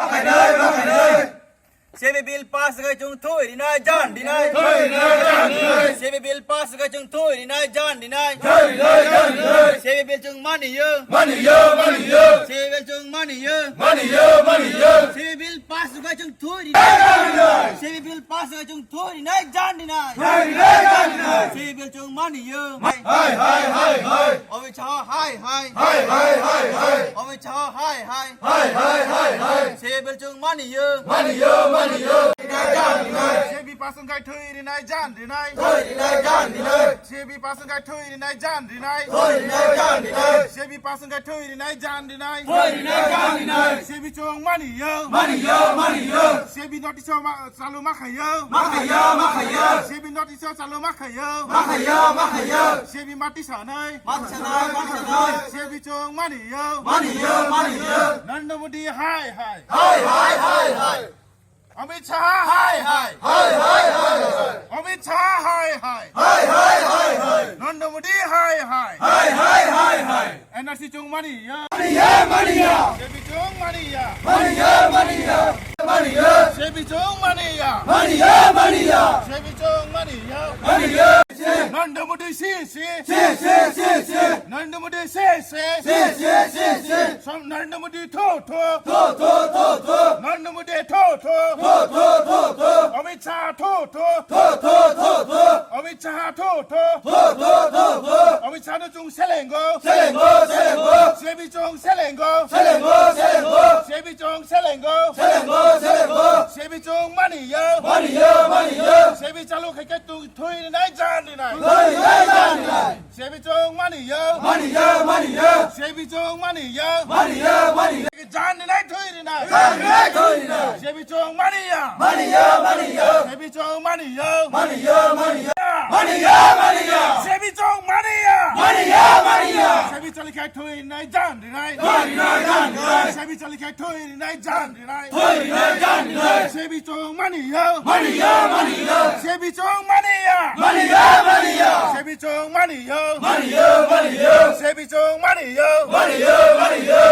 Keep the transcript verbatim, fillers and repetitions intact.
Khainai, ma khainai. Sebi bill pass wngkhe chwng thwi rinai, jan rinai. Thwi rinai, jan rinai. Sebi bill pass wngkhe chwng thwi rinai, jan rinai. Thwi rinai, jan rinai. Sebi bill chwng maniyo. Maniyo, maniyo. Sebi bill chwng maniyo. Maniyo, maniyo. Sebi bill pass wngkhe chwng thwi rinai. Jan rinai. Sebi bill pass wngkhe chwng thwi rinai, jan rinai. Thwi rinai, jan rinai. Sebi bill chwng maniyo. Hai, hai, hai, hai. Amit Shah hai, hai. Hai, hai, hai, hai. Amit Shah hai, hai. Hai, hai, hai, hai. Sebi bill chwng maniyo. Maniyo, maniyo. Sebi pass wngkhe thwi rinai, jan rinai. Thwi rinai, jan rinai. Sebi pass wngkhe thwi rinai, jan rinai. Thwi rinai, jan rinai. Sebi pass wngkhe thwi rinai, jan rinai. Thwi rinai, jan rinai. Sebi chwng maniyo. Maniyo, maniyo. Sebi notice o ma-, chalu ma khayo. Ma khayo, ma khayo. Sebi notice o chalu ma khayo. Ma khayo, ma khayo. Sebi mati sanai. Mati sanai, mati sanai. Sebi chwng maniyo. Maniyo, maniyo. Narendra Modi hai, hai. Hai, hai, hai, hai. Amit Shah hai, hai. Hai, hai, hai, hai. Amit Shah hai, hai. Hai, hai, hai, hai. Narendra Modi hai, hai. Hai, hai, hai, hai. N R C chwng maniya. Maniya, maniya. Sebi chwng maniya. Maniya, maniya. Maniya. Sebi chwng maniya. Maniya, maniya. Sebi chwng maniya. Maniya. Narendra Modi si, si. Si, si, si, si. Narendra Modi si, si. Si, si, si, si. Sam-, Narendra Modi tho, tho. Tho, tho, tho, tho. Narendra Modi tho, tho. Tho, tho, tho, tho. Amit Shah tho, tho. Tho, tho, tho, tho. Amit Shah tho, tho. Tho, tho, tho, tho. Amit Shah no chwng selengo. Selengo, selengo. Sebi chwng selengo. Selengo, selengo. Sebi chwng selengo. Selengo, selengo. Sebi chwng maniya. Maniya, maniya. Sebi chalu khaikhe chwng thwi rinai, jan rinai. Thwi rinai, jan rinai. Sebi chwng maniya. Maniya, maniya. Sebi chwng maniya. Maniya, maniya. Jan rinai, thwi rinai. Jan rinai, thwi rinai. Sebi chwng maniya. Maniya, maniya. Sebi chwng maniya. Maniya, maniya. Maniya, maniya. Sebi chwng maniya. Maniya, maniya. Sebi chalu khe thwi rinai, jan rinai. Thwi rinai, jan rinai. Sebi chalu khe thwi rinai, jan rinai. Thwi rinai, jan rinai. Sebi chwng maniya. Maniya, maniya. Sebi chwng maniya. Maniya, maniya. Sebi chwng maniya. Maniya, maniya. Sebi chwng maniya. Maniya, maniya.